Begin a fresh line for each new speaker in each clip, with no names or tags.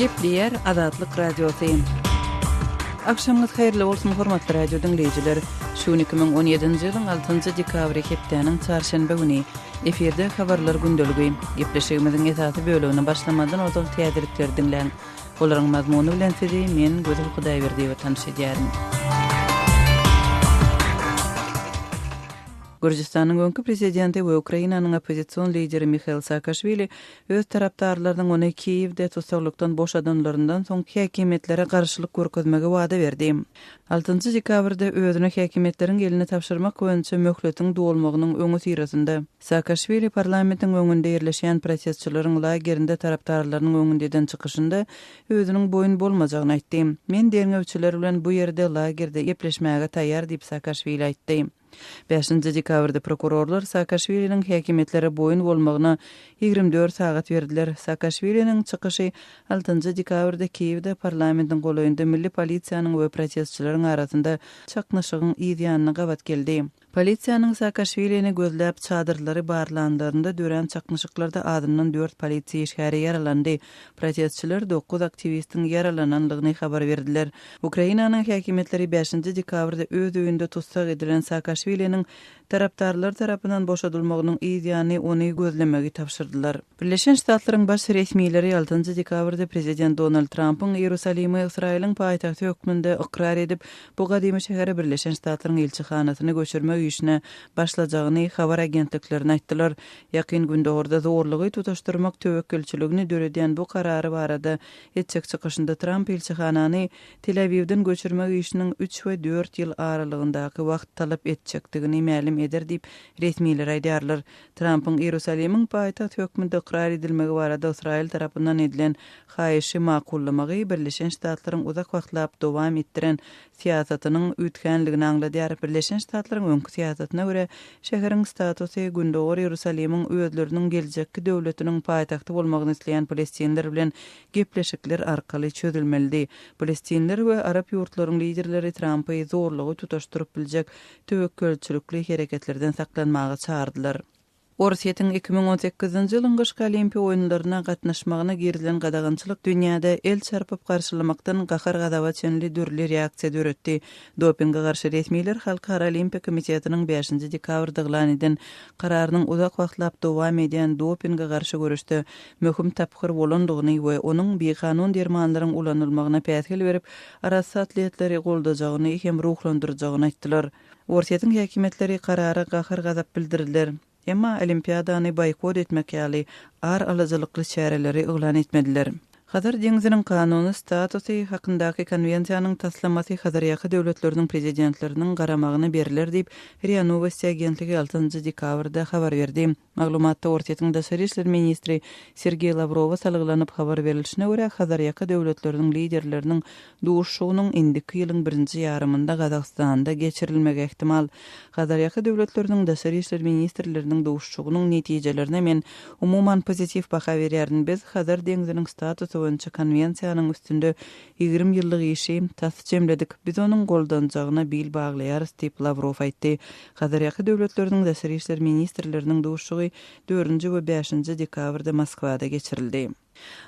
Gepleýär Azatlyk Radiosy. Agşamyňyz haýyrly bolsun, hormatly radio diňleýjiler! Şu gün 2017-nji ýylyň altynjy dekabry hepdäniň çarşenbe güni. Efirde habarlar gündeligi. Gepleşigimiziň esasy bölegine başlamazdan ozal täzelikleri diňläň. Olaryň mazmuny bilen sizi men, Gözel Hudaýberdiýewa tanyş edýärin. Gürjüstanyň öňki prezidenti we Ukrainanyň oppozision lideri Mihail Saakaşwili öz tarapdarlarynyň ony Kiýewde tussaglykdan boşadanlaryndan soň häkimiýetlere garşylyk görkezmegi wada berdi. Altynjy dekabrda özüni häkimiýetleriň eline tabşyrmak boýunça möhletiň dolmagynyň öňüsyrasynda, Saakaşwili parlamentiň öňünde ýerleşýän protestçileriň lagerinde tarapdarlarynyň öňünde eden çykyşynda özüniň boýun bolmajagyny aýtdy. Men derňewçiler bilen bu ýerde, lagerde gepleşmäge taýýar diýip, Saakaşwili aýtdy. Bäşinji dekabrda prokurorlar Saakaşwiliniň häkimiýetlere boýun bolmagyna 24 sagat berdiler. Saakaşwiliniň çykyşy altynjy dekabrda Kiýewde parlamentiň golaýynda milli polisiýanyň we protestçileriň arasynda çaknyşygyň yz ýanyna gabat geldi. Polisiýanyň Saakaşwilini gözläp çadyrlary barlanlarynda dörän çaknyşyklarda azyndan dört polisiýa işgäri ýaralandy. Protestçiler dokuz aktiwistiň ýaralananlygyny habar berdiler. Ukrainanyň häkimiýetleri bäşinji dekabrda öz öýünde tussag edilen Saakaşwiliniň tarapdarlary tarapyndan boşadylmagynyň yz ýany ony gözlemegi tabşyrdylar. Birleşen Ştatlaryň baş resmileri altynjy dekabrda prezident Donald Trampyň Iýerusalimi Ysraýylyň paýtagty hökmünde ykrar edip, bu gadymy şähere Birleşen Ştatlaryň ilçihanasyny göçürmek işine başlajagyny habar agentliklerine aýtdylar. Ýakyn Gündogarda zorlugy tutaşdyrmak töwekgelçiligini döredýän bu karary barada etjek çykyşynda Tramp ilçihanany Tel-Awiwden göçürmek işiniň üç we dört ýyl aralygyndaky wagt talap etjekdigini mälim eder diýip, resmiler aýdýarlar. Trampyň Iýerusalimiň paýtagt hökmünde ykrar edilmegi barada Ysraýyl tarapyndan edilen haýyşy makullamagy Birleşen Ştatlaryň uzak wagtlap dowam etdiren syýasatynyň üýtgänligini aňladýar. Birleşen Ştatlaryň öňki syýasatyna görä, şäheriň statusy Gündogar Iýerusalimiň özleriniň geljekki döwletiniň paýtagty bolmagyny isleýän palestinler bilen gepleşikler arkaly çözülmelidi. Palestinler we arap ýurtlaryň liderleri Trampy zorlugy tutaşdyryp biljek töwekgelçilikli hereketlerden saklanmaga çagyrdylar. Orsýetiň 2018-nji ýylyň gyşky Olimpiýa oýunlaryna gatnaşmagyna girizilen gadagançylyk dünýäde el çarpyp garşylamakdan gahar-gazaba çenli dürli reaksiýa döretdi. Dopinge garşy resmiler Halkara Olimpiýa komitetiniň bäşinji dekabrda yglan eden kararynyň uzak wagtlap dowam edýän dopinge garşy göreşde möhüm tapgyr bolandygyny we onuň bikanun dermanlaryň ulanylmagyna päsgel berip, arassa atletleri goldajagyny hem ruhlandyrjagyny aýtdylar. Orsýetiň häkimiýetleri karara gahar-gazap bildirdiler. Emma Olimpiadany boýkot etmek ýaly ar alyjylykly çäreleri yglan etmediler. Hazar deňziniň kanuny statusy hakyndaky konwensiýanyň taslamasy Hazarýaka döwletleriniň prezidentleriniň garamagyna berler diýip, RIA Nowosti agentligi altynjy dekabrda habar berdi. Maglumatda Orsýetiň daşary işler ministri Sergeý Lawrowa salgylanyp habar berlişine görä, Hazarýaka döwletleriniň liderleriniň duşuşygynyň indiki ýylyň birinji ýarymynda Gazagystanda geçirilmegi ähtimal. Hazarýaka döwletleriniň daşary işler ministrleriniň duşuşygynyň netijelerine men umuman pozitiw baha berýärin. Biz Hazar deňziniň statusy boýunça konwensiýanyň üstünde 20 ýyllyk işi tas jemledik. Biz onuň goldanjagyna bil baglaýarys diýip, Lawrow aýtdy. Hazarýaka döwletleriniň daşary işler ministrleriniň duşuşygy dördünji we bäşinji dekabrda Moskwada geçirildi.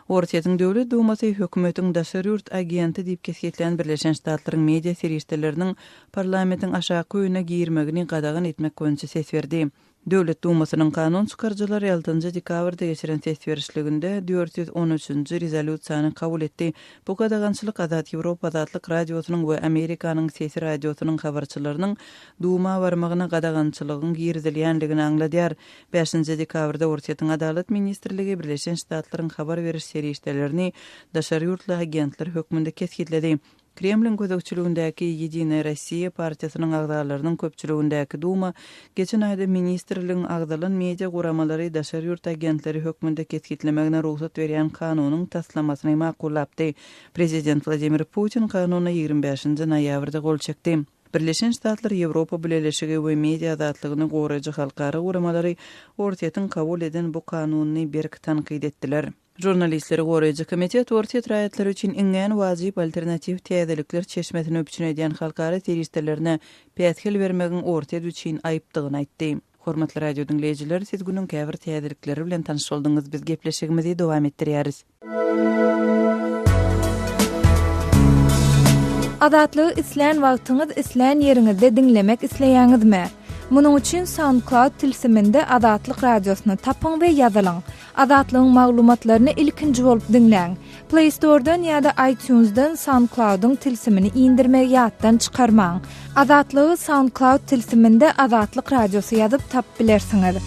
Orsýetiň Döwlet Dumasy hökümetiň daşary ýurt agenti diýip kesgitlän Birleşen Ştatlaryň media serişdeleriniň parlamentiň aşaky öýüne girmegini gadagan etmek boýunça ses berdi. Döwlet Dumasynyň kanun çykaryjylary altynjy dekabrda geçiren ses berişliginde 413-nji rezolýusiýany kabul etdi. Bu gadagançylyk Azat Ýewropa Azatlyk Radiosynyň we Amerikanyň Sesi radiosynyň habarçylarynyň Duma barmagyna gadagançylygyň girizilýändigini aňladýar. Bäşinji dekabrda Orsýetiň Adalat ministrligi Birleşen Ştatlaryň habar beriş serişdelerini daşary ýurtly agentler hökmünde kesgitledi. Kremliň gözegçiligindäki Ýedinaýa Rossiýa partiýasynyň agzalarynyň köpçüligindäki Duma geçen aýda ministrligiň agzalan media guramalary daşary ýurt agentleri hökmünde kesgitlemegine rugsat berýän kanunyň taslamasyny makullapdy. Prezident Wladimir Putin kanuna 25-nji noýabrda gol çekdi. Birleşen Ştatlar, Ýewropa Bileleşigi we media azatlygyny goraýjy halkara guramalary Orsýetiň kabul eden bu kanunyny berk tankyt etdiler. Žurnalistleri goraýjy komitet orsýet raýatlary üçin iňňän wajyp alternatiw täzelikler çeşmesini üpjün edýän halkara serişdelerine päsgel bermegiň Orsýet üçin aýypdygyny aýtdy. Hormatly radio diňleýjiler, siz günüň käbir täzelikleri bilen tanyş bolduňyz, biz gepleşigimizi dowam etdirýäris.
Azatlygy islän wagtyňyz, islän ýeriňizde diňlemek isleýäňizmi? Munuň üçin SoundCloud tilsiminde Azatlyk Radiosyny tapyň we ýazylyň. Azatlygyň maglumatlaryny ilkinji bolup diňläň. Play Store-dan ýa-da iTunes-dan SoundCloud-yň tilsimini indirmegi ýatdan çykarmaň. Azatlygy SoundCloud tilsiminde Azatlyk Radiosy ýazyp tapyp bilersiňiz.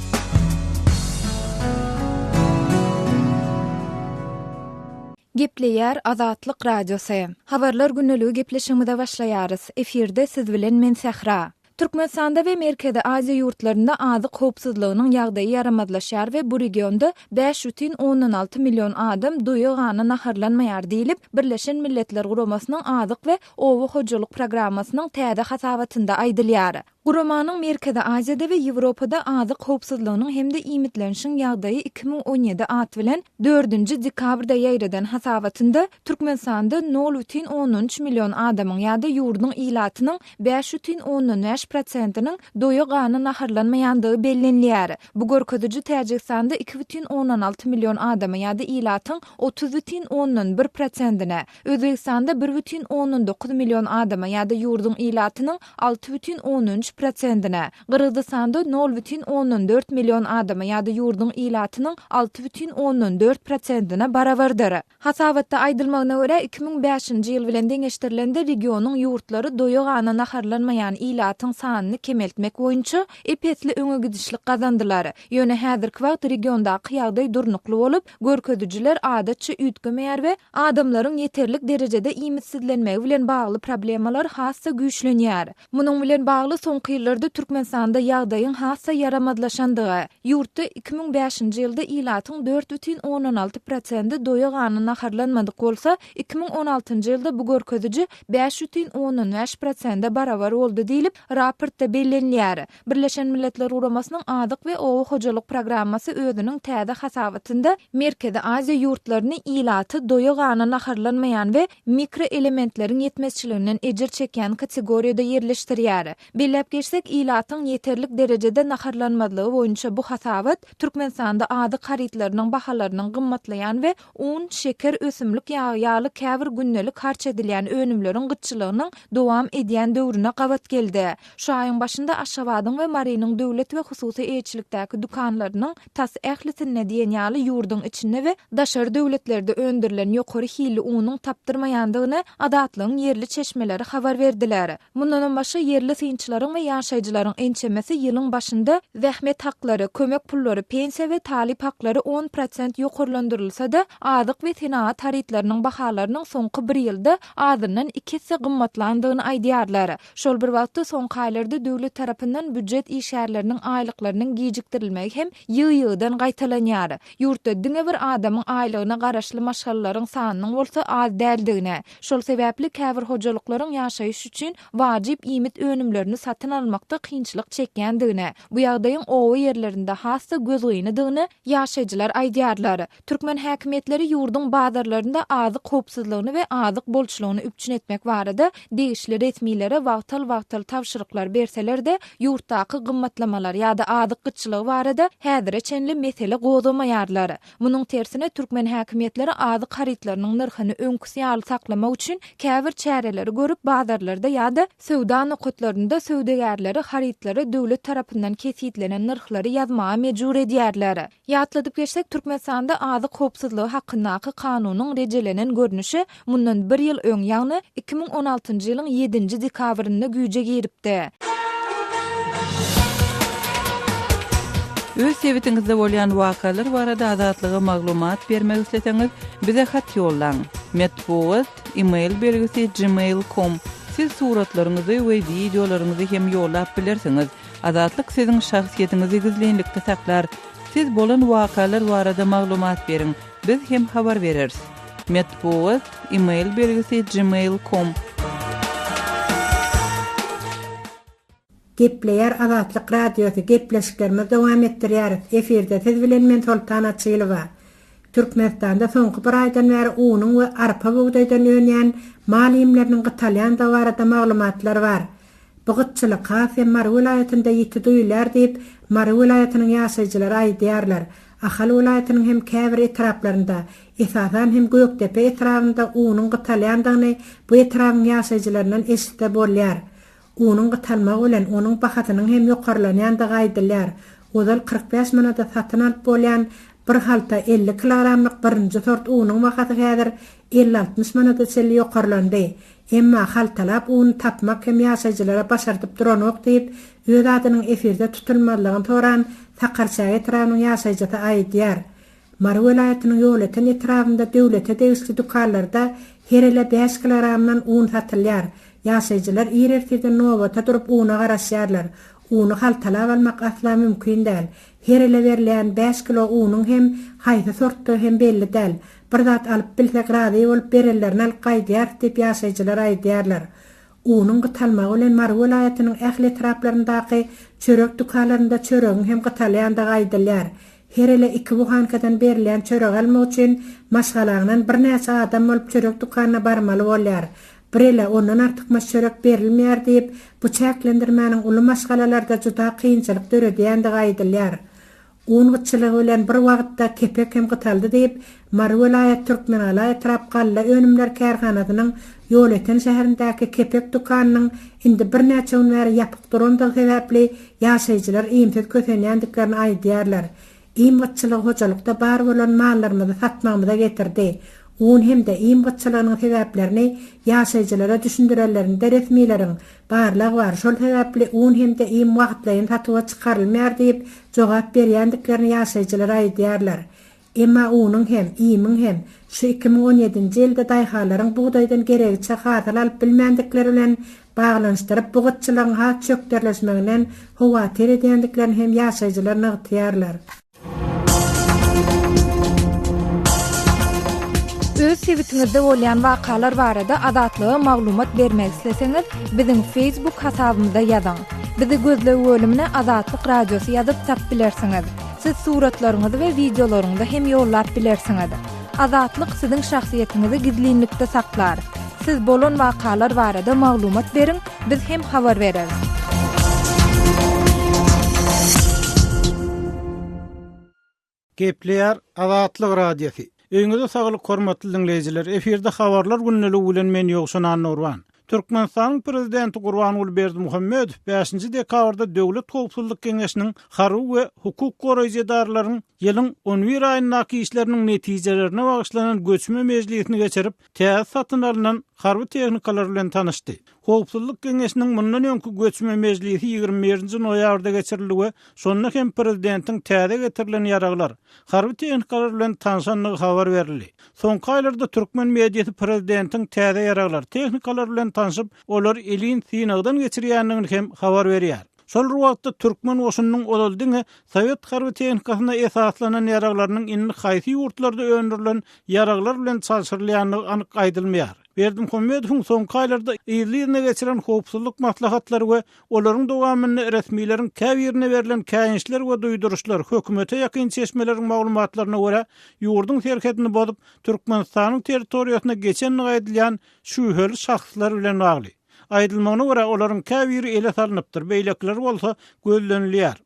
Gepleýär Azatlyk Radiosy. Habarlar gündeligi gepleşigimize başlaýarys. Efirde siz bilen men Sähra. Türkmenistanda we Merkezi Aziýa ýurtlarynda azyk howpsuzlygynyň ýagdaýy ýaramazlaşýar we bu regionda 5,6 million adam doýa-gana naharlanmaýar diýlip, Birleşen Milletler Guramasynyň Azyk we oba hojalyk programmasynyň täze hasabatynda aýdylýar. Guramanyň Merkezi Aziýada we Ýewropada azyk howpsuzlygynyň hem-de iýmitlenişiň ýagdaýy 2017 at bilen dördünji dekabrda ýaýradan hasabatynda Türkmenistanda nol bütin ondan üç million adamyň ýa-da ýurduň ilatynyň bäş bütin ondan bäş prosentiniň doýa-gana naharlanmaýandygy bellenilýär. Bu görkeziji Täjigistanda iki bütin ondan alty million adama ýa-da ilatyň 30 bütin ondan bir prosentine, Özbegistanda bir bütin ondan dokuz million adama ýa-da ýurduň ilatynyň alty bütin ondan üç prosentine, Gyrgyzystanda nol bütin ondan dört million adama ýa-da ýurduň ilatynyň alty bütin ondan dört prosentine barabardyr. Hasabatda aýdylmagyna görä, 2005-nji ýyl bilen deňeşdirilende regionyň ýurtlary doýa-gana naharlanmaýan ilatyň sanyny kemeltmek boýunça ep-esli öňe gidişlik gazandylar. Ýöne häzirki wagt regiondaky ýagdaý durnukly bolup, görkezijiler adatça üýtgemeýär we adamlaryň ýeterlik derejede iýmitsizlenmegi bilen bagly problemalar has-da güýçlenýär. Munuň bilen bagly soňky ýyllarda Türkmenistanda ýagdaýyň has-da ýaramazlaşandygy, ýurtda 2005-nji ýylda ilatyň 4,6 prosenti doýa-gana naharlanmadyk bolsa, 2016-njy ýylda bu görkeziji 5,5 prosente barabar boldy diýlip, raportda bellenilýär. Birleşen Milletler Guramasynyň Azyk we oba hojalyk programmasy özüniň täze hasabatynda Merkezi Aziýa ýurtlaryny ilaty doýa-gana naharlanmaýan we mikroelementleriň ýetmezçiliginden ejir çekýän kategoriýada ýerleşdirýär. Belläp geçsek, ilatyň ýeterlik derejede naharlanmazlygy boýunça bu hasabat Türkmenistanda azyk harytlarynyň bahalarynyň gymmatlaýan we un, şeker, ösümlik ýagy ýaly käbir gündelik harç edilýän önümleriň gytçylygynyň dowam edýän döwrüne gabat geldi. Şu aýyň başynda Aşgabadyň we Marynyň döwlet we hususy eýeçilikdäki dükanlarynyň tas ählisinde diýen ýaly ýurduň içinde we daşary döwletlerde öndürilen ýokary hilli unuň tapdyrmaýandygyny Azatlygyň ýerli çeşmeleri habar berdiler. Mundanam başga ýerli synçylaryň we ýaşaýjylaryň ençemesi ýylyň başynda zähmet haklary, kömek pullary, pensiýa we talyp haklary on prosent ýokarlandyrylsa-da, azyk we senagat harytlarynyň bahalarynyň soňky bir ýylda azyndan iki esse gymmatlandygyny aýdýarlar. Şol bir wagtda, soňky aýlarda döwlet tarapyndan býujet işgärleriniň aýlyklarynyň gijikdirilmegi hem ýygy-ýygydan gaýtalanýar. Ýurtda diňe bir adamyň aýlygyna garaşly maşgalalaryň sanynyň bolsa az däldigini, şol sebäpli käbir hojalyklaryň ýaşaýyş üçin wajyp iýmit önümlerini satyn almakda kynçylyk çekýändigini, bu ýagdaýyň oba ýerlerinde has-da gözgynydygyny ýaşaýjylar aýdýarlar. Türkmen häkimiýetleri ýurduň bazarlarynda azyk howpsuzlygyny we azyk bolçulygyny üpjün etmek barada degişli resmilere wagtal-wagtal tabşyryklar berseler-de, ýurtdaky gymmatlamalar ýa-da azyk gytçylygy barada häzire çenli mesele gozgamaýarlar. Munuň tersine, türkmen häkimiýetleri azyk harytlarynyň nyrhyny öňküsi ýaly saklamak üçin käbir çäreleri görüp, bazarlarda ýa-da söwda nokatlarynda söwdagärleri harytlara döwlet tarapyndan kesgitlenen nyrhlary ýazmaga mejbur edýärler. Ýatladyp geçsek, Türkmenistanda azyk howpsuzlygy hakyndaky kanunyň rejelenen görnüşi mundan bir ýyl öň, ýagny 2016-njy ýylyň ýedinji dekabrynda güýje giripdi.
Öz sebitiňizde bolýan wakalar barada Azatlyga maglumat bermek isleseňiz, bize hat ýollaň. Metbugat, e-mail belgisi gmail com. Siz suratlaryňyzy we wideolaryňyzy hem ýollap bilersiňiz. Azatlyk siziň şahsyýetiňizi gizlinlikde saklar. Siz bolan wakalar barada maglumat beriň, biz hem habar bereris. Metbugat, e-mail belgisi gmail com.
Gepleýär Azatlyk Radiosy, gepleşiklerimizi dowam etdirýäris. Efirde siz bilen men Soltan Açylowa. Türkmenistanda soňky bir aýdan bäri unuň we arpa-bugdaýdan önýän mal iýmleriniň gytalýandygy barada maglumatlar bar. Bu gytçylyk has hem Mary welaýatynda ýiti duýulýar diýip, Mary welaýatynyň ýaşaýjylary aýdýarlar. Ahal welaýatynyň hem käbir etraplarynda, esasan hem Gökdepe etrabynda unuň gytalýandygyny bu etrabyň ýaşaýjylaryndan eşitse bolýar. Unuň gytalmagy bilen onuň bahasynyň hem ýokarlanýandygy aýdylýar. Ozal 45 manada satyn alyp bolýan bir halta 50 kilogramlyk birinji sort unuň bahasy häzir 50-60 manada çenli ýokarlandy. Emma haltalap uny tapmak hem ýaşaýjylara başardyp duranok diýip, öz adynyň efirde tutulmazlygyny soran Sakarçäge etrabynyň ýaşaýjysy aýdýar. Mary welaýatynyň Ýolöten etrabynda döwlete degişli dükanlarda her ele bäş kilogramdan un satylýar. Ýaşaýjylar ir ertirden nobata durup una garaşýarlar. Uny haltalap almak asla mümkin däl. Her ele berilýän bäş kilo unuň hem haýsy sortdygy hem belli däl. Bir zat alyp bilsek razy bolup berenlerini alyp gaýdýarys diýip ýaşaýjylar aýdýarlar. Unuň gytalmagy bilen Mary welaýatynyň ähli etraplaryndaky çörek dükanlarynda çöregiň hem gytalýandygy aýdylýar. Her ele iki buhankadan berilýän çöregi almak üçin maşgalaňdan birnäçe adam bolup çörek dükanyna barmaly bolýar. Bir ele ondan artykmaç çörek berilmeýär diýip, bu çäklendirmäniň uly maşgalalarda juda kynçylyk döredýändigi aýdylýar. Un gytçylygy bilen bir wagtda kepek hem gytaldy diýip, Mary welaýat Türkmengala etrap galla önümler kärhanasynyň Ýolöten şäherindäki kepek dükanynyň indi birnäçe gün bäri ýapyk durandygy sebäpli ýaşaýjylar iýmsiz kösenýändiklerini aýdýarlar. Iým gytçylygy hojalykda bar bolan mallarymyzy satmagymyza getirdi. Un hem-de iým gytçylygynyň sebäplerini ýaşaýjylara düşündirenlerinde resmileriň, Barlag bar, şol sebäpli un hem-de iým wagtlaýyn satuwa çykarylmaýar diýip, jogap berýändiklerini ýaşaýjylar aýdýarlar. Emma unuň hem, iýmiň hem şu 2017-nji ýylda daýhanlaryň bugdaýdan geregiçe hasyl alyp bilmändikleri bilen baglanyşdyryp, bu gytçylygyň has çökderleşmeginden howatyr edýändiklerini hem ýaşaýjylar nygtaýarlar.
Öz sebitiňizde bolýan wakalar barada Azatlyga maglumat bermek isleseňiz, biziň Facebook hasabymyza ýazyň. Bizi gözleg bölümine Azatlyk Radiosy ýazyp tap bilersiňiz. Siz suratlaryňyzy we wideolaryňyzy hem ýollap bilersiňiz. Azatlyk siziň şahsyýetiňizi gizlinlikde saklar. Siz bolan wakalar barada maglumat beriň, biz hem habar bereris.
Gepleýär Azatlyk Radiosy. Öýüňize saglyk hormatly diňleýjiler. Efirde habarlar gündeligi bilen men Ýowşan Annagurban. Türkmenistanyň Prezidenti Gurbanguly Berdimuhamedow bäşinji dekabrda Döwlet howpsuzlyk geňeşiniň harby we hukuk goraýjy edaralaryň ýylyň on bir aýyndaky işleriniň netijelerine bagyşlanan göçme mejlisini geçirip, täze satyn alnan harby tehnikalar bilen tanyşdy. Howpsuzlyk geňeşiniň mundan öňki göçme mejlisi 21-nji noýabrda geçirildi we şonda hem prezidentiň täze getirilen ýaraglar, harby tehnikalar bilen tanşandygy habar berildi. Soňky aýlarda türkmen mediasy prezidentiň täze ýaraglar, tehnikalar bilen tanşyp, olary elin synagdan geçirýändigini hem habar berýär. Şol bir wagtda türkmen goşunynyň ozal diňe sowet harby tehnikasyna esaslanan ýaraglarynyň indi haýsy ýurtlarda öndürilen ýaraglar bilen çalşyrylýandygy anyk aýdylmaýar. Berdimuhamedowyň soňky aýlarda yzly-yzyna geçiren howpsuzlyk maslahatlary we olaryň dowamynda resmileriň käbirine berlen käýinçler we duýduryşlar, hökümete ýakyn çeşmeleriň maglumatlaryna görä, ýurduň serhedini bozup, Türkmenistanyň territoriýasyna geçendigi aýdylýan şübheli şahslar bilen bagly. Aýdylmagyna görä, olaryň käbiri ele salnypdyr, beýlekileri bolsa gözlenilýär.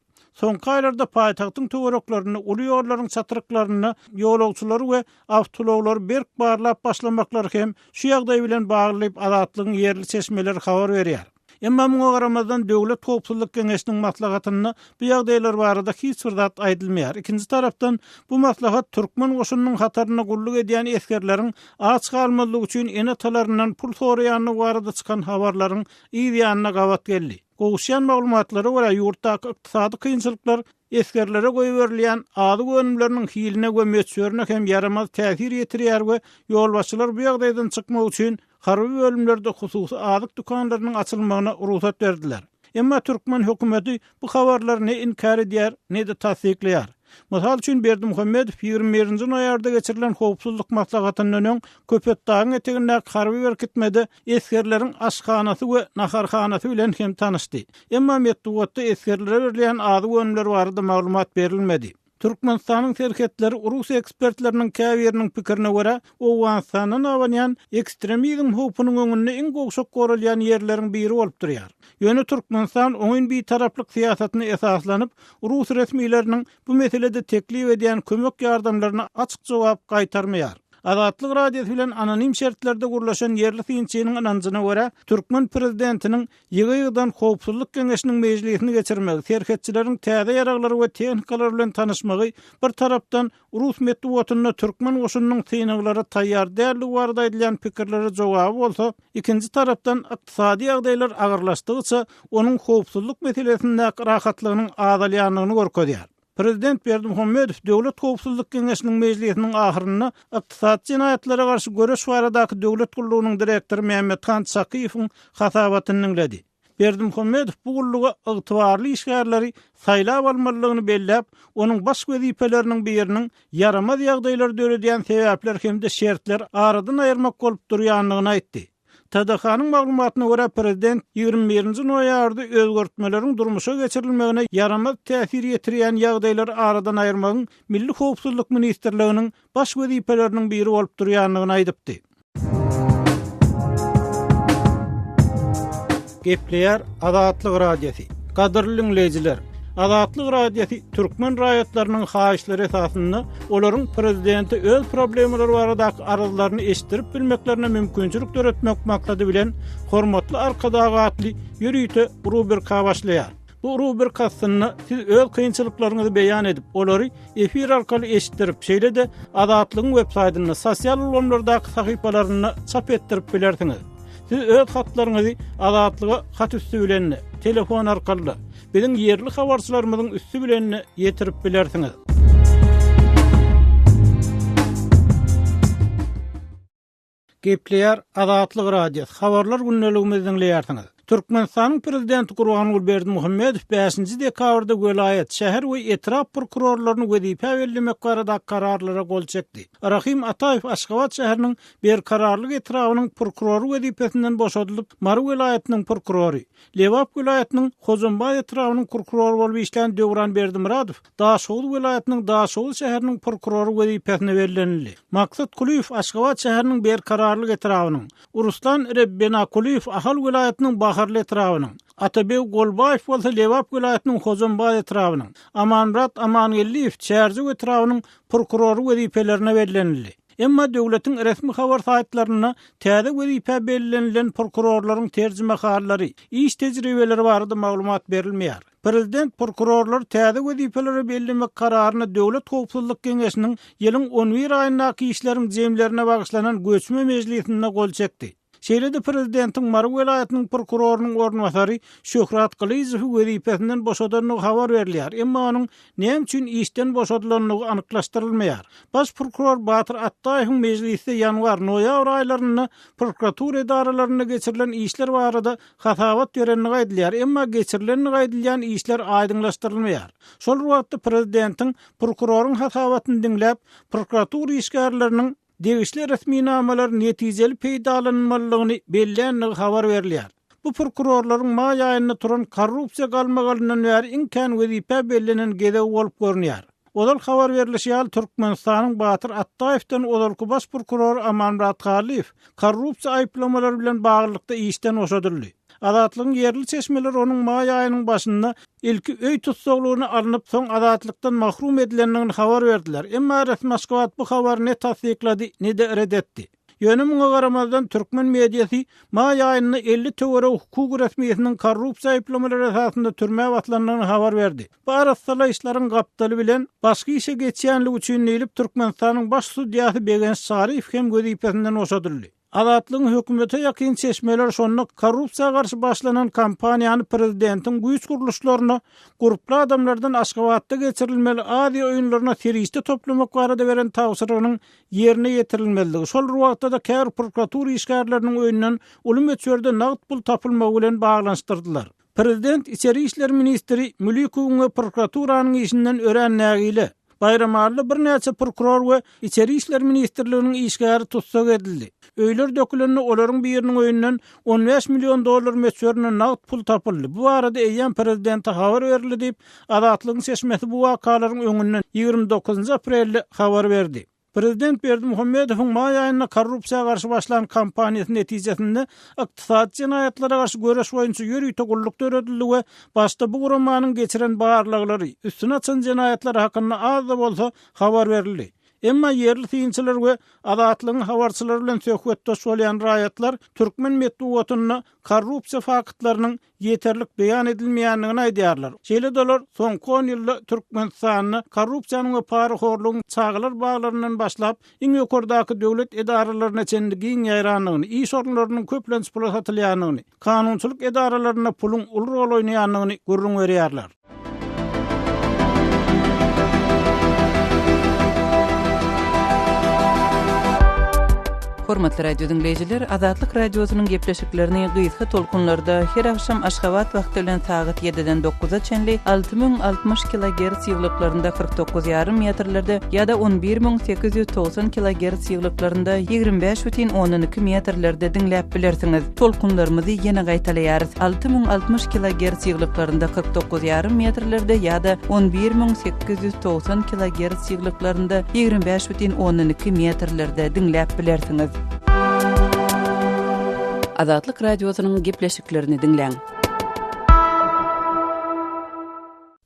Soňky aýlarda paýtagtyň töwereklerinde, uly ýollaryň çatryklarynda ýolagçylary we awtoulaglary berk barlap başlamaklary hem şu ýagdaý bilen bagly diýip, Azatlygyň ýerli çeşmeleri habar berýär. Emma muňa garamazdan, Döwlet howpsuzlyk geňeşiniň maslahatynda bu ýagdaýlar barada hiç bir zat aýdylmaýar. Ikinji tarapdan, bu maslahat türkmen goşunynyň hatarynda gulluk edýän esgerleriň aç galmazlygy üçin ene-atalaryndan pul soraýandygy barada çykan habarlaryň yz ýanyna gabat geldi. Gowuşýan maglumatlara görä, ýurtdaky ykdysady kynçylyklar esgerlere goýberilýän azyk önümleriniň hiline we möçberine hem ýaramaz täsir ýetirýär we ýolbaşçylar bu ýagdaýdan çykmak üçin harby bölümlerde hususy azyk dükanlarynyň açylmagyna rugsat berdiler. Emma türkmen hökümeti bu habarlary ne inkär edýär, ne-de tassyklaýar. Mysal üçin, Berdimuhamedow 21-nji noýabrda geçirilen howpsuzlyk maslahatyndan öň Köpetdagyň etegindäki harby berkitmede esgerleriň aşhanasy we naharhanasy bilen hem tanyşdy. Emma metbugatda esgerlere berilýän azyk önümleri barada maglumat berilmedi. Türkmenistanyň serhetleri rus ekspertleriniň käbiriniň pikirine görä, Owganystandan abanýan ekstremizm howpunyň öňünde iň gowşak goralýan ýerleriň biri bolup durýar. Ýöne Türkmenistan oňyn bitaraplyk syýasatyna esaslanyp, rus resmileriniň bu meselede teklip edýän kömek-ýardamlaryna açyk jogap gaýtarmaýar. Azatlyk Radiosy bilen anonim şertlerde gürleşen ýerli synçynyň ynanjyna görä, türkmen prezidentiniň ýygy-ýygydan Howpsuzlyk geňeşiniň mejlisini geçirmegi, serhetçileriň täze ýaraglary we tehnikalar bilen tanyşmagy bir tarapdan rus metbugatynda türkmen goşunynyň synaglara taýýar däldigi barada aýdylýan pikirlere jogaby bolsa, ikinji tarapdan ykdysady ýagdaýlar agyrlaşdygyça onuň howpsuzlyk meselesindäki rahatlygynyň azalýandygyny görkezýär. Prezident Berdimuhamedow Döwlet howpsuzlyk geňeşiniň mejlisiniň ahyrynda ykdysady jenaýatlara garşy göreş baradaky döwlet gullugynyň direktory Mämmethan Çakyýewiň hasabatyny diňledi. Berdimuhamedow bu gulluga ygtybarly işgärleri saýlap almalydygyny belläp, onuň baş wezipeleriniň biriniň ýaramaz ýagdaýlary döredýän sebäpler hem-de şertleri aradan aýyrmak bolup durýandygyny aýtdy. TDH-nyň maglumatyna görä, prezident 21 nji noýabrda özgertmeleriň durmuşa geçirilmegine ýaramaz täsir ýetirýän ýagdaýlary aradan aýyrmagyň Milli howpsuzlyk ministrliginiň baş wezipeleriniň biri bolup durýandygyny aýdypdy. Gepleýär Azatlyk Radiosy. Gadyrly diňleýjiler! Azatlyk Radiosy türkmen raýatlarynyň haýyşlary esasynda olaryň prezidente öz problemalary baradaky arzlaryny eşitdirip bilmeklerine mümkinçilik döretmek maksady bilen Hormatly Arkadag atly ýörite rubrika başlaýar. Bu rubrika astynda siz öz kynçylyklaryňyzy beýan edip, olary efir arkaly eşitdirip, şeýle-de Azatlygyň web saýtynda, sosial ulgamlardaky sahypalarynda çap etdirip bilersiňiz. Siz öz hatlaryňyzy Azatlyga hat üsti bilen-de, telefon arkaly-da, biziň ýerli habarçylarymyzyň üsti bilen-de ýetirip bilersiňiz. Gepleýär Azatlyk Radiosy, Habarlar gündeligimizi diňleýärsiňiz. Türkmenistanyň Prezidenti Gurbanguly Berdimuhamedow bäşinji dekabrda welaýat, şäher we etrap prokurorlaryny wezipä bellemek baradaky kararlara gol çekdi. Rahym Ataýew Aşgabat şäheriniň Berkararlyk etrabynyň prokurory wezipesinden boşadylyp, Mary welaýatynyň prokurory, Lebap welaýatynyň Hojambaz etrabynyň prokurory bolup işlän Döwran Berdimyradow Daşoguz welaýatynyň Daşoguz şäheriniň prokurory wezipesine bellenildi. Maksat Kulyýew Aşgabat şäheriniň Berkararlyk etrabynyň, Ruslan Rebbenakulyýew Ahal welaýatynyň Baharly etrabynyň, Atabeg Golbaýew bolsa Lebap welaýatynyň Hojambaz etrabynyň, Amanmyrat Amangeldiýew Çärjew etrabynyň prokurory wezipelerine bellenildi. Emma döwletiň resmi habar saýtlarynda täze wezipä bellenilen prokurorlaryň terjimehallary, iş tejribeleri barada maglumat berilmeýär. Prezident prokurorlary täze wezipelere bellemek kararyna Döwlet howpsuzlyk geňeşiniň ýylyň on bir aýyndaky işleriň jemlerine bagyşlanan göçme mejlisinde gol çekdi. Şeýle-de prezidentiň Mary welaýatynyň prokurorynyň orunbasary Şöhrat Gylyjowy wezipesinden boşadandygy habar berilýär, emma onuň näme üçin işden boşadylandygy anyklaşdyrylmaýar. Baş prokuror Batyr Atdaýewiň mejlisde ýanwar, noýabr aýlarynda prokuratura edaralarynda geçirilen işler barada hasabat berendigi aýdylýar, emma geçirilendigi aýdylýan işler aýdyňlaşdyrylmaýar. Şol bir wagtda prezidentiň prokuroryň hasabatyny diňläp, prokuratura işgärleriniň degişli resminamalar netijeli peýdalanylmalydygyny belländigi habar berilýär. Bu prokurorlaryň maý aýynda turan korrupsiýa galmagalyndan bäri iň kän wezipä bellenen gezegi bolup görünýär. Ozal habar berlişi ýaly, Türkmenistanyň Batyr Atdaýewden ozalky baş prokurory Amanmyrat Garlyýew korrupsiýa aýyplamalary bilen baglylykda işden boşadyldy. Azatlygyň ýerli çeşmeleri onuň maý aýynyň başynda ilki öý tussaglygyna alnyp, soň azatlykdan mahrum edilendigini habar berdiler. Emma resmi Aşgabat bu habary ne tassyklady, ne-de ret etdi. Ýöne muňa garamazdan, türkmen mediasy maý aýynda 50 töweregi hukuk resmisiniň korrupsiýa aýyplamalary esasynda türmä basylandygyny habar berdi. Bu arassalaýyşlaryň gapdaly bilen, başga işe geçýänligi üçin diýlip, Türkmenistanyň baş sudýasy Begenç Çaryýew hem wezipesinden boşadyldy. Azatlygyň hökümete ýakyn çeşmeleri şonda korrupsiýa garşy başlanan kampaniýany prezidentiň güýç gurluşlaryna gurply adamlardan Aşgabatda geçirilmeli Aziýa oýunlaryna serişde toplamak barada beren tabşyrygynyň ýerine ýetirilmezligi, şol bir wagtda-da käbir prokuratura işgärleriniň öýünden uly möçberde nagt pul tapylmagy bilen baglanyşdyrdylar. Prezident içeri işler ministri Mülikowyň we prokuraturanyň işinden örän nägile. Baýramalyda birnäçe prokuror we Içeri işler ministrliginiň işgäri tussag edildi. Öýler dökülende olaryň biriniň öýünden 15 million dollar möçberinde nagt pul tapyldy. Bu barada eýýäm prezidente habar berildi diýip, Azatlygyň çeşmesi bu wakalaryň öňünden, 29 aprelde habar berdi. Prezident Berdimuhamedowyň maý aýynda korrupsiýa garşy başlan kampaniýasy netijesinde ykdysady jenaýatlara garşy göreş boýunça ýörite gulluk döredildi we başda bu guramanyň geçiren barlaglary, üstüni açan jenaýatlary hakynda az-da bolsa habar berildi. Emma ýerli synçylar we Azatlygyň habarçylary bilen söhbetdeş bolýan raýatlar türkmen metbugatynda korrupsiýa faktlarynyň ýeterlik beýan edilmeýändigini aýdýarlar. Şeýle-de olar soňky on ýylda Türkmenistanda korrupsiýanyň we parahorlugyň çagalar baglaryndan başlap, iň ýokardaky döwlet edaralaryna çenli giň ýaýrandygyny, iş orunlarynyň köplenç pula satylýandygyny, kanunçylyk edaralarynda puluň uly rol oýnaýandygyny gürrüň berýärler.
Hormatly radio diňleýjiler, Azatlyk Radiosynyň gepleşiklerini gysga tolkunlarda her agşam Aşgabat wagty bilen sagat 7-den 9-a çenli 6060 kilogerts ýyglyklarynda 49,5 metrlerde ýa-da 11890 kilogerts ýyglyklarynda 25,2 metrlerde diňläp bilersiňiz. Tolkunlarymyzy ýene gaýtalaýarys, 6060 kilogerts ýyglyklarynda 49 ýarym metrlerde ýa-da 11890 kilogerts ýyglyklarynda 25,2 metrlerde diňläp bilersiňiz. Azatlyk Radiosynyň gepleşiklerini diňläň.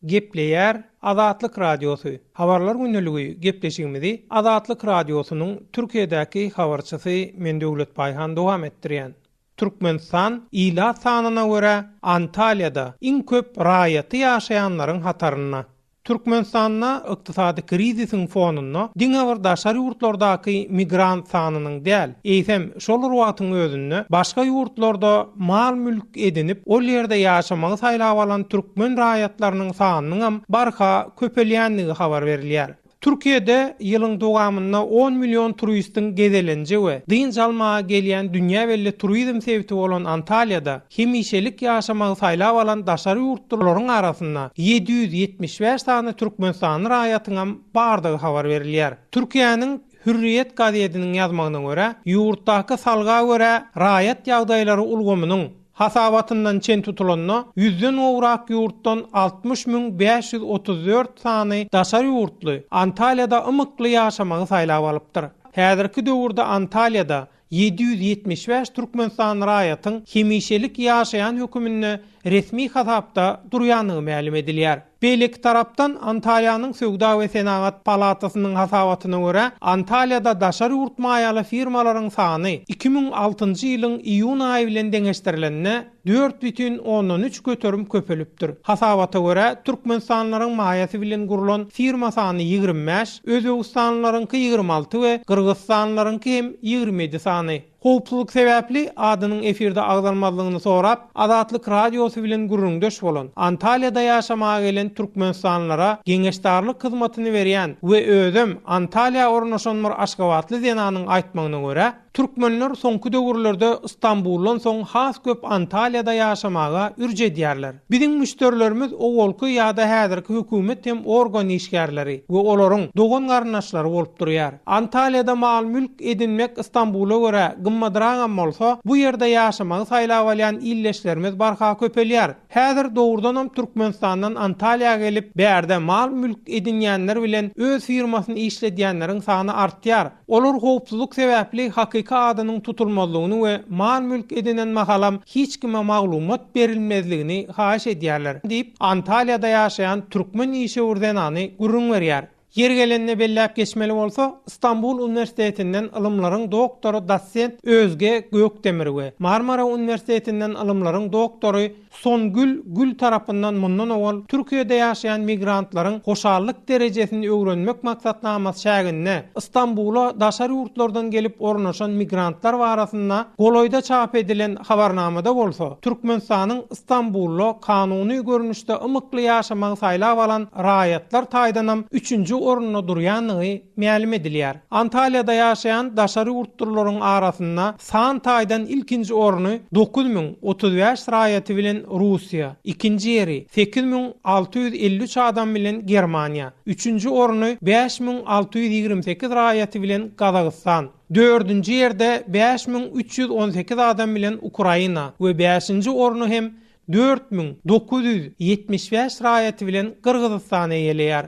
Gepleýär Azatlyk Radiosy, Habarlar gündeligi gepleşigimizi Azatlyk Radiosynyň Türkiýedäki habarçysy men Döwlet Baýhan dowam etdirýän. Türkmenistan ilat sanyna görä Antalýada iň köp raýaty ýaşaýanlaryň hatarynda. Türkmenistanda ykdysady krizisiň fonunda diňe bir daşary ýurtlardaky migrant sanynyň däl, eýsem şol bir wagtyň özünde başga ýurtlarda mal-mülk edinip, ol ýerde ýaşamagy saýlap alan türkmen raýatlarynyň sanynyňam barha köpelýändigi habar berilýär. Türkiýede ýylyň dowamynda on million turistiň gezelenje we dynç almaga gelýän dünýä belli turizm sebiti bolan Antalýada hemişelik ýaşamagy saýlap alan daşary ýurtlularyň arasynda 775 sany türkmenistanly raýatyňam bardygy habar berilýär. Türkiýäniň Hürriýet gazetiniň ýazmagyna görä, ýurtdaky salga görä raýat ýagdaýlary ulgamynyň hasabatyndan çen tutulanda, ýüzden gowrak ýurtdan 60 534 sany daşary ýurtly Antalýada ymykly ýaşamagy saýlap alypdyr. Häzirki döwürde Antalýada 775 türkmenistanly raýatyň hemişelik ýaşaýan höküminde resmi hasapda durýandygy mälim edilýär. Beýleki tarapdan, Antalýanyň Söwda we senagat palatasynyň hasabatyna görä, Antalýada daşary ýurt maýaly firmalaryň sany 2006-njy ýylyň iýun aýy bilen deňeşdirilende 4,3 göterim köpelipdir. Hasabata görä, türkmenistanlylaryň maýasy bilen gurlan firma sany 25, özbegistanlylaryňky 26 we gyrgyzystanlylaryňky hem 27 sany. Howpsuzlyk sebäpli adynyň efirde agzalmazlygyny sorap, Azatlyk Radiosy bilen gürrüňdeş bolan, Antalýada ýaşamaga gelen türkmenistanlylara geňeşdarlyk hyzmatyny berýän we özem Antalýa ornaşan bir aşgabatly zenanyň aýtmagyna görä, türkmenler soňky döwürlerde Stambuldan soň has köp Antalýada ýaşamaga ürç edýärler. Biziň müşderilerimiz owalky ýa-da häzirki hökümet hem organ işgärleri we olaryň dogan-garyndaşlary bolup durýar. Antalýada mal-mülk edinmek Stambula görä gymmadragam bolsa, bu ýerde ýaşamagy saýlap alýan ildeşlerimiz barha köpelýär. Häzir dogrudanam Türkmenistandan Antalýa gelip, bärde mal-mülk edinýänler bilen öz firmasyny işledýänleriň sany artýar. Olar howpsuzlyk sebäpli hakyky adynyň tutulmazlygyny we mal-mülk edinen mahalam hiç kime maglumat berilmezligini haýyş edýärler, diýip, Antalýada ýaşaýan türkmen işewür zenany gürrüň berýär. Ýeri gelende belläp geçmeli bolsa, Stambul uniwersitetinden ylymlaryň doktory dosent Özge Gökdemir we Marmara uniwersitetinden ylymlaryň doktory Songül Gül tarapyndan mundan owal Türkiýede ýaşaýan migrantlaryň hoşallyk derejesini öwrenmek maksatnamasy çäginde Stambula daşary ýurtlardan gelip ornaşan migrantlar barasynda golaýda çap edilen habarnamada bolsa Türkmenistanyň Stambulda kanuny görnüşde ymykly ýaşamagy saýlap alan raýatlar taýdanam üçünji. orunda durýandygy mälim edilýär. Antalýada ýaşaýan daşary ýurtlylaryň arasynda san taýdan ilkinji orny 9035 raýaty bilen Russiýa, ikinji ýeri 8653 adam bilen Germaniýa, üçünji orny 5628 raýaty bilen Gazagystan, dördünji ýerde 5318 adam bilen Ukraina we bäşinji orny hem 4975 raýaty bilen Gyrgyzystan eýeleýär.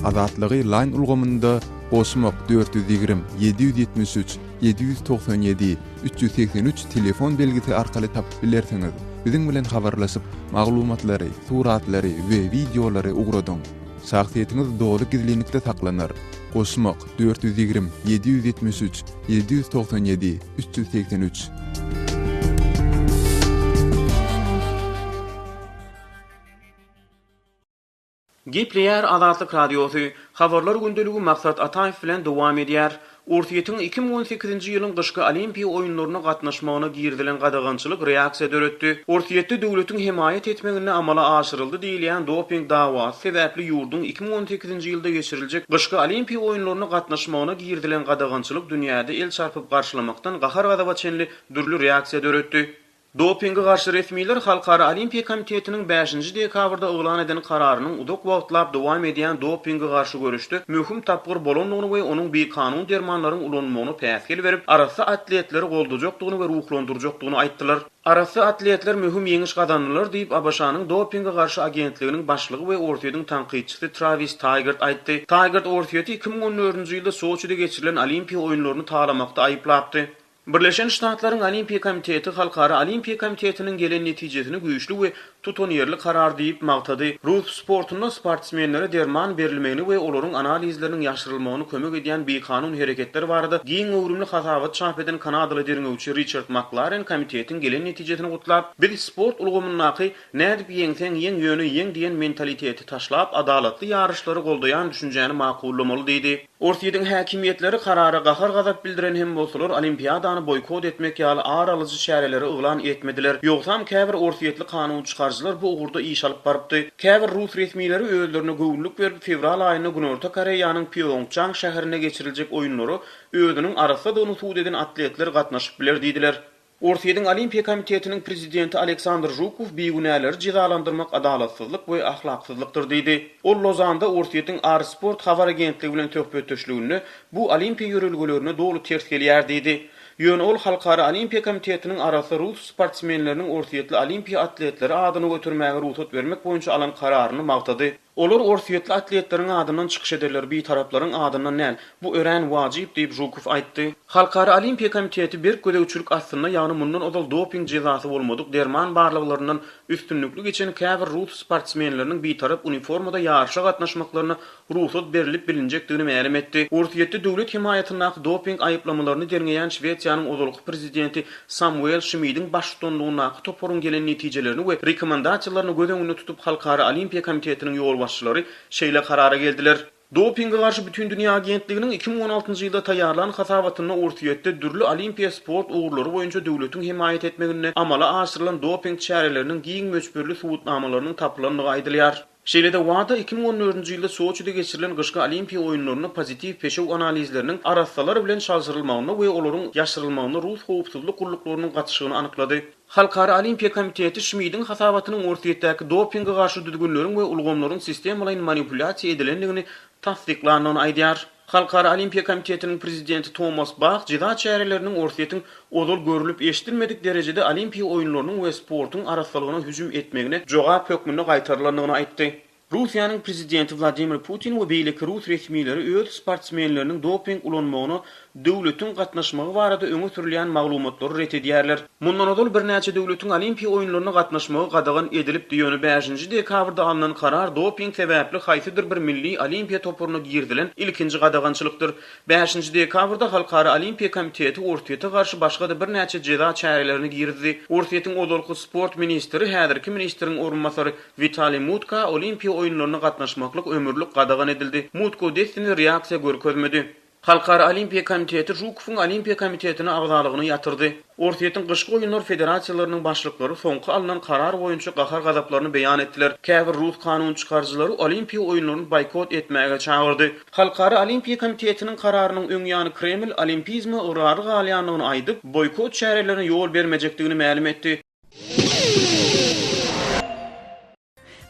Azatlygy Line ulgamynda goşmak 420 773 797 383 telefon belgisi arkaly tapyp bilersiňiz. Biziň bilen habarlaşyp, maglumatlary, suratlary we wideolary ugradyň. Şahsyýetiňiz doly gizlinlikde saklanar. Goşmak 420 773 797 383.
Gepleýär Azatlyk Radiosy, Habarlar gündeligi Maksat Ataýew bilen dowam edýär. Orsýetiň 2018-nji ýylyň gyşky Olimpiýa oýunlaryna gatnaşmagyna girizilen gadagançylyk reaksiýa döretdi. Orsýetde döwletiň hemaýat etmeginde amala aşyryldy diýilýän doping dawasy sebäpli ýurduň 2018-nji ýylda geçiriljek gyşky Olimpiýa oýunlaryna gatnaşmagyna girizilen gadagançylyk dünýäde el çarpyp garşylamakdan gahar-gazaba çenli dürli reaksiýa döretdi. Dopinge garşy resmiler Halkara Olimpiýa komitetiniň bäşinji dekabrda yglan eden kararynyň uzak wagtlap dowam edýän dopinge garşy göreşde möhüm tapgyr bolandygyny we onuň bikanun dermanlaryň ulanylmagyna päsgel berip, arassa atletleri goldajakdygyny we ruhlandyrjakdygyny aýtdylar. Arassa atletler möhüm ýeňiş gazandylar diýip, ABŞ-nyň Dopinge garşy agentliginiň başlygy we Orsýetiň tankytçysy Trawis Taýgart aýtdy. Taýgart Orsýeti 2014-nji ýylda Soçide geçirilen Olimpiýa oýunlaryny talamakda aýyplapdy. Birleşen Ştatlaryň Olimpiýa komiteti Halkara Olimpiýa komitetiniň gelen netijesini güýçli we tutanýerli karar diýip magtady. Rus sportunda sportsmenlere derman berilmegini we olaryň analizleriniň ýaşyrylmagyny kömek edýän bikanun hereketler barada giň göwrümli hasabat çap eden kanadaly derňewçi Riçard Maklaren komitetiň gelen netijesini gutlap, Biz sport ulgamyndaky Nädip ýeňseň ýeň ýöne ýeň diýen mentaliteti taşlap, adalatly ýaryşlary goldaýan düşünjäni makullamaly diýdi. Orsýetiň häkimiýetleri karara gahar-gazap bildiren hem bolsalar, Olimpiadany boýkot etmek ýaly ar alyjy çäreleri yglan etmediler. Ýogsam käbir orsýetli kanun çykaryjylar bu ugurda iş alyp barypdy. Käbir rus resmileri özlerine göwünlik berip, fewral aýynda Günorta Koreýanyň Pýongçang şäherinde geçiriljek oýunlara özüniň arassadygyny subut eden atletler gatnaşyp biler diýdiler. Orsýetiň Olimpiýa komitetiniň prezidenti Aleksandr Žukow bigünäleri jezalandyrmak adalatsyzlyk we ahlaksyzlykdyr diýdi. Ol Lozanda Orsýetiň R-Sport habar agentligi bilen söhbetdeşliginde bu olimpiýa ýörelgelerine doly ters gelýär diýdi. Ýöne ol Halkara Olimpiýa komitetiniň arassa rus sportsmenleriniň orsýetli olimpiýa atletleri adyny götermäge rugsat bermek boýunça alan kararyny magtady. Olar orsýetli atletleriň adyndan çykyş ederler, bitaraplaryň adyndan däl. Bu örän wajyp diýip, Žukow aýtdy. Halkara Olimpiýa komiteti berk gözegçilik astynda, ýagny mundan ozal doping jezasy bolmadyk, derman barlaglaryndan üstünlikli geçen käbir rus sportsmenleriniň bitarap uniformada ýaryşa gatnaşmaklaryna rugsat berlip bilinjekdigini mälim etdi. Orsýetde döwlet hemaýatyndaky doping aýyplamalaryny derňeýän Şwesiýanyň ozalky prezidenti Samuel Şmidiň baştutanlygyndaky toparyň gelen netijelerini we rekomendasiýalaryny göz öňünde tutup Halkara Olimpiýa komitetiniň ýolbaşçylary şeýle karara geldiler. Dopinge garşy Bütindünýä agentliginiň 2016-njy ýylda taýýarlan hasabatynda Orsýetde dürli olimpiýa sport ugurlary boýunça döwletiň hemaýat etmeginde amala aşyrylan doping çäreleriniň giň möçberli subutnamalarynyň tapylandygy aýdylýar. Şeýle-de WADA 2014-nji ýylda Soçide geçirilen gyşky Olimpiýa oýunlarynda pozitiw peşew analizleriniň arassalar bilen çalşyrylmagynda we olaryň ýaşyrylmagynda rus howpsuzlyk gulluklarynyň gatyşygyny anyklady. Halkara Olimpiýa komiteti Şmidiň hasabatynyň Orsýetdäki dopinge garşy düzgünleriň we ulgamlaryň sistemalaýyn manipulýasiýa edilendigini tassyklandygyny aýdýar. Halkara Olimpiýa komitetiniň prezidenti Tomas Bah jeza çäreleriniň Orsýetiň ozal görlüp-eşidilmedik derejede Olimpiýa oýunlarynyň we sportuň arassalygyna hüjüm etmegine jogap hökmünde gaýtarylandygyny aýtdy. Russiýanyň prezidenti Wladimir Putin we beýleki rus resmileri öz sportsmenleriniň doping ulanmagyna döwletiň gatnaşmagy barada öňe sürülýän maglumatlary ret edýärler. Mundan ozal birnäçe döwletiň Olimpiýa oýunlaryna gatnaşmagy gadagan edilipdi, ýöne bäşinji dekabrda alnan karar doping sebäpli haýsydyr bir milli olimpiýa toparyna girizilen ilkinji gadagançylykdyr. Bäşinji dekabrda Halkara Olimpiýa komiteti Orsýete garşy başga-da birnäçe jeza çärelerini girizdi. Orsýetiň ozalky sport ministri, häzirki ministriň orunbasary Witaliý Mutka Olimpiýa oýunlaryna gatnaşmaklyk ömürlik gadagan edildi. Mutko dessine reaksiýa görkezmedi. Halkara Olimpiýa komiteti Žukowyň Olimpiýa komitetine agzalygyny ýatyrdy. Orsýetiň Gyşky oýunlar federasiýalarynyň başlyklary soňky alnan karar boýunça gahar-gazaplaryny beýan etdiler. Käbir rus kanun çykaryjylary Olimpiýa oýunlaryny boýkot etmäge çagyrdy. Halkara Olimpiýa komitetiniň kararynyň öň ýany Kreml olimpizme ygrarly galýandygyny aýdyp, boýkot çärelerine ýol bermejekdigini mälim etdi.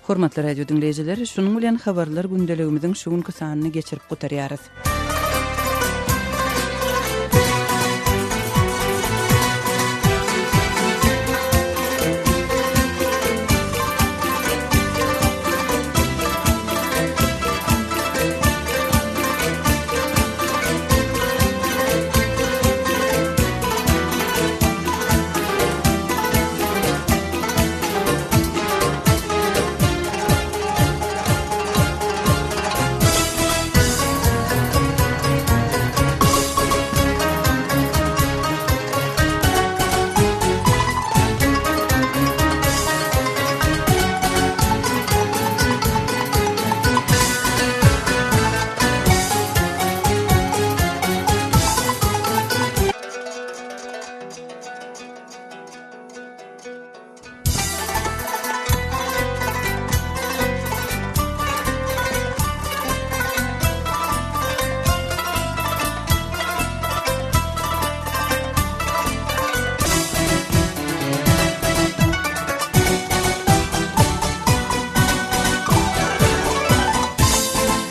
Hormatly radio diňleýjiler, şunuň bilen habarlar gündeligimiziň şu günki sanyny geçirip gutarýarys.